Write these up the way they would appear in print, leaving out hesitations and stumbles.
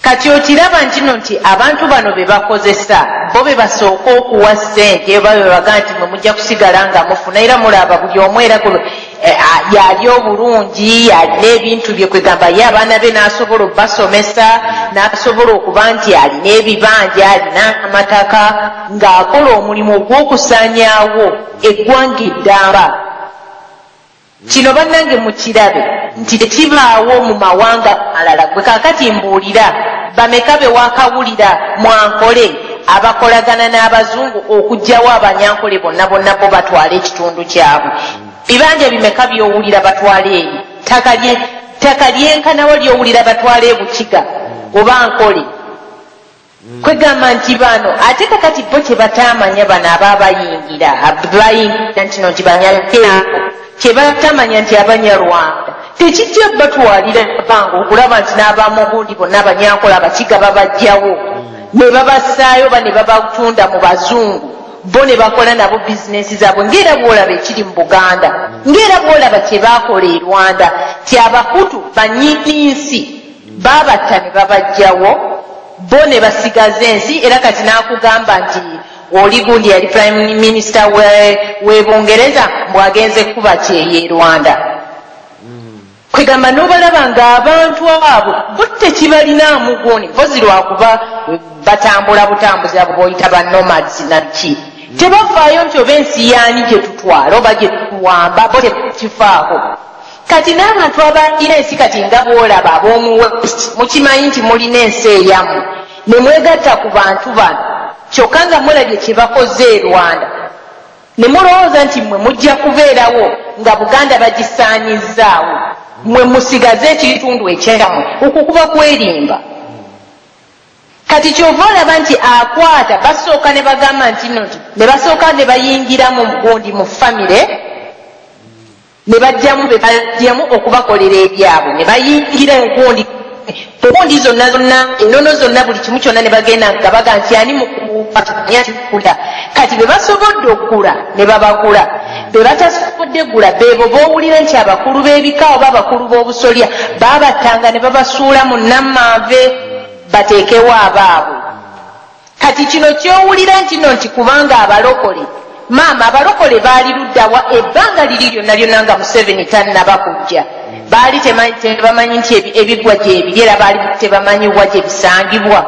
Kati okiraba ntino nti abantu bano be bakozesa bo be basooka okuwa ssente, oba be baga nti mwe mujja kusigala nga mufuna, era mulaba buli omu era yali obulungi, alina ebintu bye, kwegamba ye abaana be n'asobola obbasomesa, n'asobola okuba nti alina ebibanja, alina amataka, ng'akola omulimu ogw'okusaanyaawo eggwanga eddamba. Kino bannange mukirabe nti tekibaawo mu mawanga malala. Gwe kaakati mbuulira, bameka be waakawulira mwankole abakolagana n'abazungu okuggyawo abanyankole bonna bonna bo batwale ekitundu kyabwe? Bibanja bimeka by'owulira batwala eri? Ttaka lyenkanawa ly'owulira batwala e Bukiga oba Nkole? Kwegamba nti bano ate kakati bo kye bataamanya, bano aba bayingira bayingira ntino nti banyalako, kye batamanya nti Abanyarwanda tekijja batwalira bbanga okulaba nti n'abamugundi bonna Abanyankola, Abakiga babajjawo ne babassaayo oba ne babatunda mu bazungu, bo ne bakola nabo bizinensi zaabwe, ng'era bw'olaba ekiri mu Buganda, ng'era bw'olaba kye baakola e Rwanda, ti Abahutu bannyini nsi baabatta ne babajjawo, bo ne basigaza ensi. Era kati n'akugamba nti oli gundi yali prime minister we Bungereza mbwagenze kuba kyeyo e Rwanda. Kwegamba n'obalaba ng'abantu abo bo tekibalinaamu gundi, mpozi lwakuba batambula butambuzi, abo boyita ba nomads naki, tebafaayo nti oba ensi yaani gye tutwala oba gye tuwamba, bo tekifaako. Kati n'abantu abalina ensi kati nga bw'olaba ab'omu West, mukimanyi nti mulina ensi eyammwe ne mwegatta ku bantu bano, kyokka nga mulabye kye bakoze e Rwanda, ne mulowooza nti mmwe mujja kubeerawo nga Buganda bagisaanyizzaawo, mmwe musigaze ekitundu ekyammwe. Okwo kuba kwerimba. Kati kyova olaba nti akwata basooka ne bagamba nti nno nti ne basooka ne bayingira mu gundi mu famire ne bajjamu be bajjamu okubakolera ebyabwe, ne bayingira engundi gundi zonna zonna, ennono zonna, buli kimu kyonna, ne bagenda nga baga nti ani mukuakula. Kati be basobodde okugula ne babagula, be batasobodde gula beebo boowulira nti abakulu b'ebika oba abakulu b'obusolya baabattanga ne babasuula mu nammanve bateekewo abaabwe. Kati kino kyowulira nti no nti kubanga abalokole, maama, abalokole baali luddawa ebbanga liri lyonna lyonna nga Museveni tannaba kujja? Baali tebamanyi nti ebiggwa gyebiri, era baali tebamanyi wa gye bisangibwa.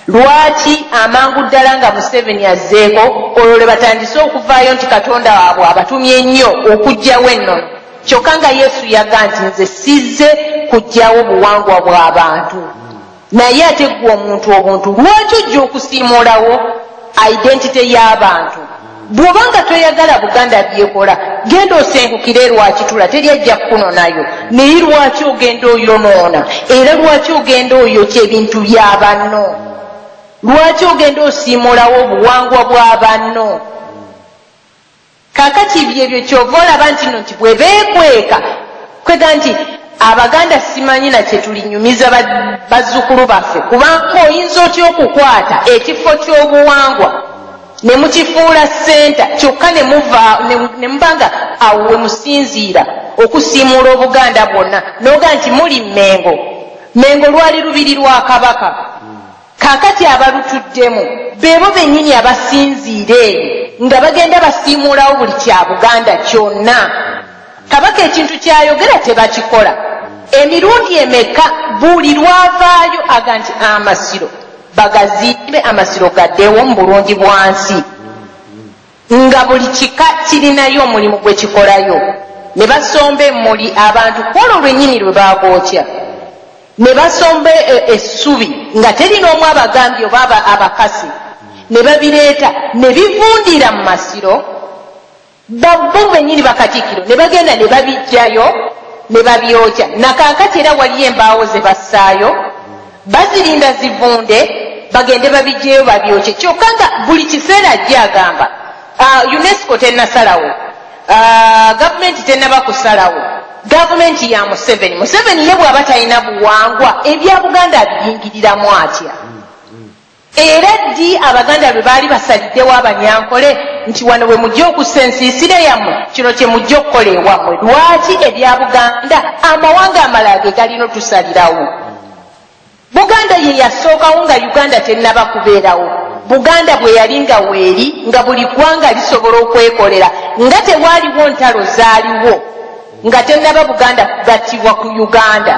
Lwaki amangu ddala nga Museveni azzeeko olwo lwe batandise okuvaayo nti Katonda waabwe abatumye nnyo okuggyawo ennono, kyokka nga Yesu yaga nti nze sizze kuggyawo buwangwa bw'abantu? Naye ate ggwe omuntu obuntu lwaki ojja okusiimuulawo identity y'abantu? Bw'obanga toyagala Buganda byekola, genda osengukire Lwakitula, teri ajja kukunonayo. Naye lwaki ogenda oyonoona, era lwaki ogenda oyokya ebintu bya banno? Lwaki ogenda osiimuulawo obuwangwa bwa banno? Kaakati byebyo kyova olaba nti no nti bwe beekweka, kwega nti Abaganda simanyi na kye tulinyumiza bazzukulu baffe, kubanga oyinza otya okukwata ekifo ky'obuwangwa ne mukifuula senta, kyokka ne muba nga awo we musinziira okusiimuula Obuganda bwonna, n'oga nti muli Mmengo? Mengo lwali lubiri lwa Kabaka. Kaakati abalutuddemu beebo bennyini abasinziira eyo nga bagenda basiimuulawo buli kya Buganda kyonna. Kabaka ekintu kyayogera tebakikola. Emirundi emeka buli lwavaayo aga nti amasiro bagazimbe, amasiro gaddewo mu bulungi bwansi, nga buli kika kirinayo omulimu gwe kikolayo, ne basomba emmuli abantu kwolwo lwennyini lwe bagookya, ne basomba essubi nga teri n'omu abagambye oba abakasi, ne babireeta ne bivundira mu masiro, bo bennyini bakatikkiro ne bagenda ne babijjayo ne babyokya. Nakaakati era waliyo embaawo ze bassaayo, bazirinda zivunde bagende babijjeyo babyokye, kyokka nga buli kiseera ajja agamba UNESCO tennasalawo, gavumenti tennaba kusalawo. Gavumenti ya Museveni. Museveni ye bw'aba talina buwangwa, ebya Buganda abiyingiriramu atya? Era ddi Abaganda lwe baali basaliddewo Abanyankole nti wano bwe mujja okussa ensiisire yammwe, kino kye mujja okukola ewammwe? Lwaki ebya Buganda amawanga amalala ge galina otusalirawo? Buganda ye yasookawo nga Uganda tennaba kubeerawo. Buganda bwe yali nga weeri, nga buli ggwanga lisobola okwekolera, nga tewaaliwo ntalo zaaliwo nga tennaba Buganda kugattibwa ku Uganda.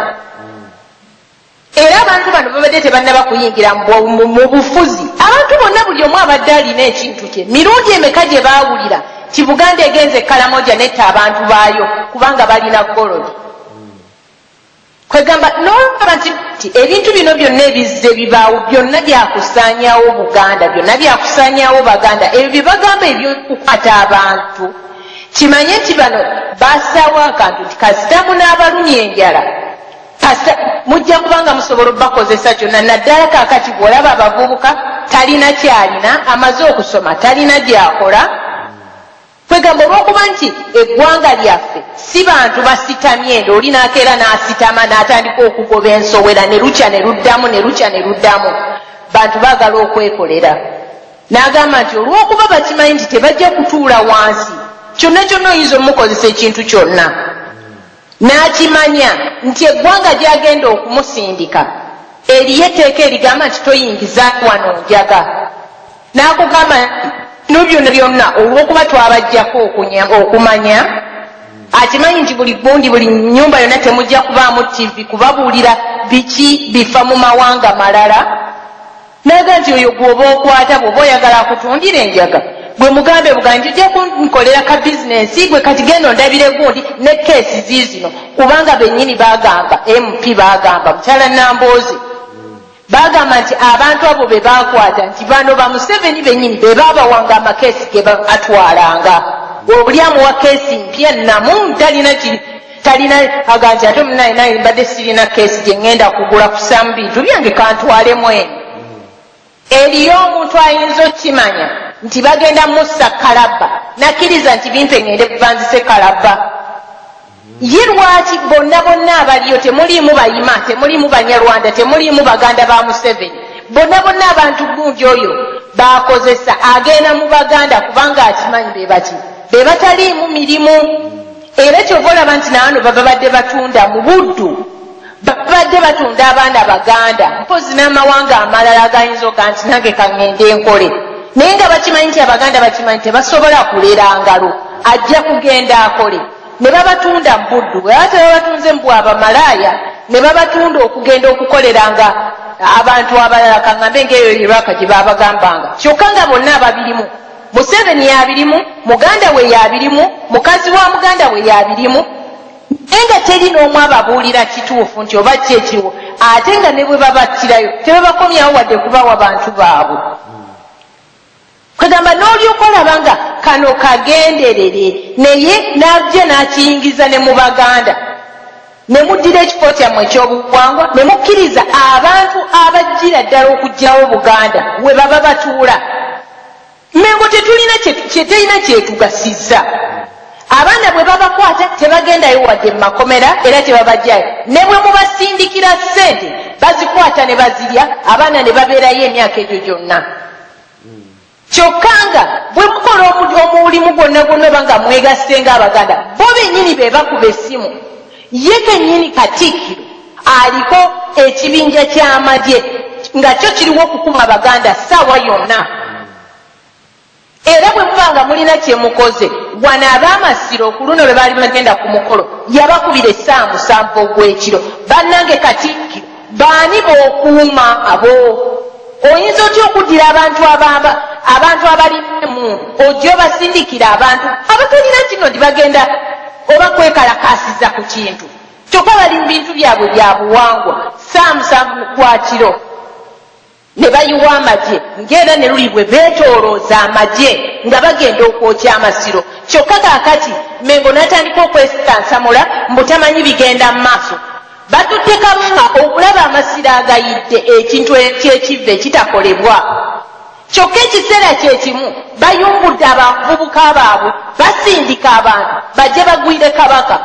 Era abantu bano babadde tebannaba kuyingira mu bufuzi. Abantu bonna buli omu abadde alina ekintu kye. Mirundi emeka gye baawulira ti Buganda egenze Kalamoja netta abantu baayo kubanga balina golodi. Kwegamba n'olaba nti ebintu bino byonna ebizze bibaawo byonna byakusaanyaawo Buganda, byonna byakusaanyaawo Baganda. Ebyo bye bagamba ebyokukwata abantu, kimanye nti bano bassaawo akantu nti kasita munaabalumya enjala, mujja kubanga musobola obbakozesa kyonna. Naddala kaakati bw'olaba abavubuka talina kyalina, amaze okusoma talina gy'akola. Kwegamba olw'okuba nti eggwanga lyaffe si bantu basitamye endo, oli n'akeera n'asitama n'atandika okugoba ensowera ne lukya ne luddamu ne lukya ne luddamu. Bantu baagala okwekolera. N'agamba nti olw'okuba bakimanyi nti tebajja kutuula wansi, kyonna kyonna oyinza omukozesa ekintu kyonna. N'akimanya nti eggwanga gy'agenda okumusindika eriyo etteeka erigamba nti toyingiza wano njaga. N'akugamba no byonna byonna olw'okuba twabajjako okumanya, akimanyi nti buli gundi buli nnyumba yonna temujja kubaamu TV kubabuulira biki bifa mu mawanga malala. N'agamba nti oyo gw'oba okwata bw'oba oyagala akutundira enjaga, gwe mugambe bugambi nti ojja kunkolera ka bizinensi gwe kati genda ondabire gundi ne keesi ziizino, kubanga bennyini baagamba MP baagamba mukyala Nambooze bagamba nti abantu abo be baakwata nti bano ba Museveni bennyini be baabawanga amakeesi ge batwalanga. Obuli amuwa keesi mpya namu talina talina aga nti ate munaye naye mbadde sirina keesi gye ŋŋenda kugula kusaamu bintu byange kantwalemu eno. Eriyo omuntu ayinza okukimanya nti bagenda mussa kalabba, nakkiriza nti bimpe ŋŋende kubanzise kalabba. Ye lwaki bonna bonna abaliyo temuliimu bayima, temuliimu Banyarwanda, temuliimu Baganda ba Museveni, bonna bonna abantu gundi oyo bakozesa agenda mu Baganda kubanga akimanyi be baki be bataliimu mirimu. Era kyova olaba nti naano baba badde batunda mu buddu, babadde batunda abaana Baganda mpozi n'amawanga amalala agayinza oga nti nange kaŋŋende nkole, naye nga bakimanyi nti Abaganda bakimanyi tebasobola kulera ngalo, ajja kugenda akole. Ne babatunda mu buddu, bwe baba tebabatunze mu bwabamalaaya, ne babatunda okugenda okukoleranga abantu abalala, kaŋŋambe ng'eyo Iraq gye baabagambanga. Kyokka nga bonna ababirimu, Museveni yabirimu, muganda we yabirimu, mukazi wa muganda we yabirimu, naye nga teri n'omu ababuulira kituufu nti oba ki ekiriwo, ate nga ne bwe babattirayo tebabakomyawo wadde kubawa bantu baabwe. Kwegamba n'olyoka olaba nga kano kagenderere, naye n'ajja n'akiyingiza ne mu Baganda, ne muddira ekifo kyammwe ekyobuwangwa, ne mukkiriza abantu abajjira ddala okuggyawo Buganda we baba batuula. Mmengo tetulina kyeterina kyetugasizza. Abaana bwe babakwata tebagendayo wadde mu makomera era tebabajjayo, ne bwe mubasindikira ssente bazikwata ne bazirya, abaana ne babeerayo emyaka egyo gyonna. Kyokka nga bwe mukola omulimu gwonna gwonna oba nga mwegasse ng'Abaganda, bo bennyini be bakuba essimu. Ye kennyini Katikkiro aliko ekibinja ky'amagye nga kyo kiriwo okukuba Abaganda ssaawa yonna. Era bwe muba nga mulina kye mukoze, wano ab'amasiro ku luno lwe baali bagenda ku mukolo yabakubira essaawa 7 ogw'ekiro. Bannange Katikkiro, baani b'okuuma abo? Oyinza otya okuddira abantu abantu abalimu ojja obasindikira abantu abatalina kino nti bagenda oba kwekalakaasiza ku kintu, kyokka bali mu bintu byabwe bya buwangwa. Ssaawa 7 gwa kiro ne bayiwa amagye, ng'era ne luli bwe beetoolooza amagye nga bagenda okwokya amasiro. Kyokka kaakati Mmengo n'atandika okwesansamula mbu tamanyi bigenda mu maaso. Batutte Kabaka okulaba amasiro agayidde, ekintu eky'ekivve ekitakolebwa. Kyokka ekiseera kye kimu bayungudde abavubuka baabwe, basindika abantu bajje bagwire Kabaka.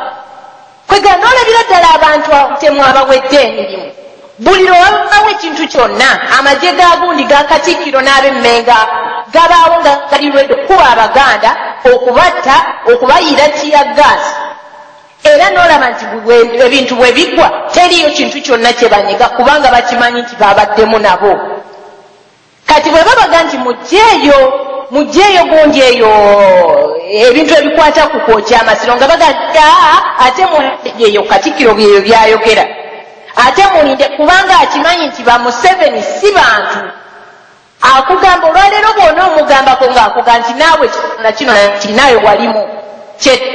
Kwegamba n'olabira ddala abantu temu abawedde emirimu. Buli lwe wabaawo ekintu kyonna, amagye ga gundi ga Katikkiro n'ab'Emmengo gabaawo nga gali lwedde okukuba Abaganda, okubatta, okubayiira tear gas. Era n'olaba nti ebintu bwe bigwa teriiyo kintu kyonna kye banyega, kubanga bakimanyi nti babaddemu nabo. Kati bwe babaga nti mugyeyo gundi eyo ebintu ebikwata ku kwokya amasiro, nga baga ate eyo Katikkiro byeyo byayogera, ate mulinde, kubanga akimanyi nti ba Museveni si bantu. Akugamba olwaleero bw'ona omugambako ng'akuga nti naawe kino naawe walimu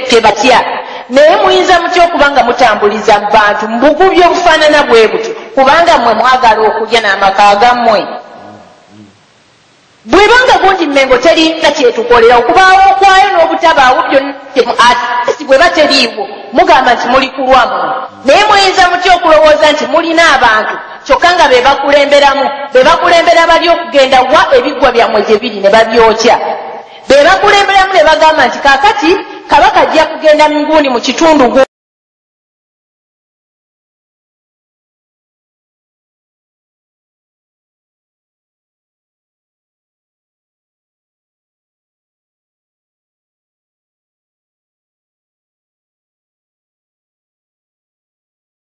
tebatya. Naye muyinza mutya okuba nga mutambuliza bantu mubugubi obufaanana bwe butyo, kubanga mmwe mwagala okulya n'amaka gammwe. Bwebanga gundi Mmengo terina kyetukolera, okubaawo okwayo n'obutabaawo byonna ate bwe bateriiwo mugamba nti muli ku lwammwe. Naye muyinza mutya okulowooza nti mulina abantu kyokka nga be bakulemberamu, be bakulembera bali okugenda wa ebiggwa byammwe gye biri ne babyokya, be bakulemberamu ne bagamba nti kaakati Kabaka ajja kugenda ngundi mu kitundu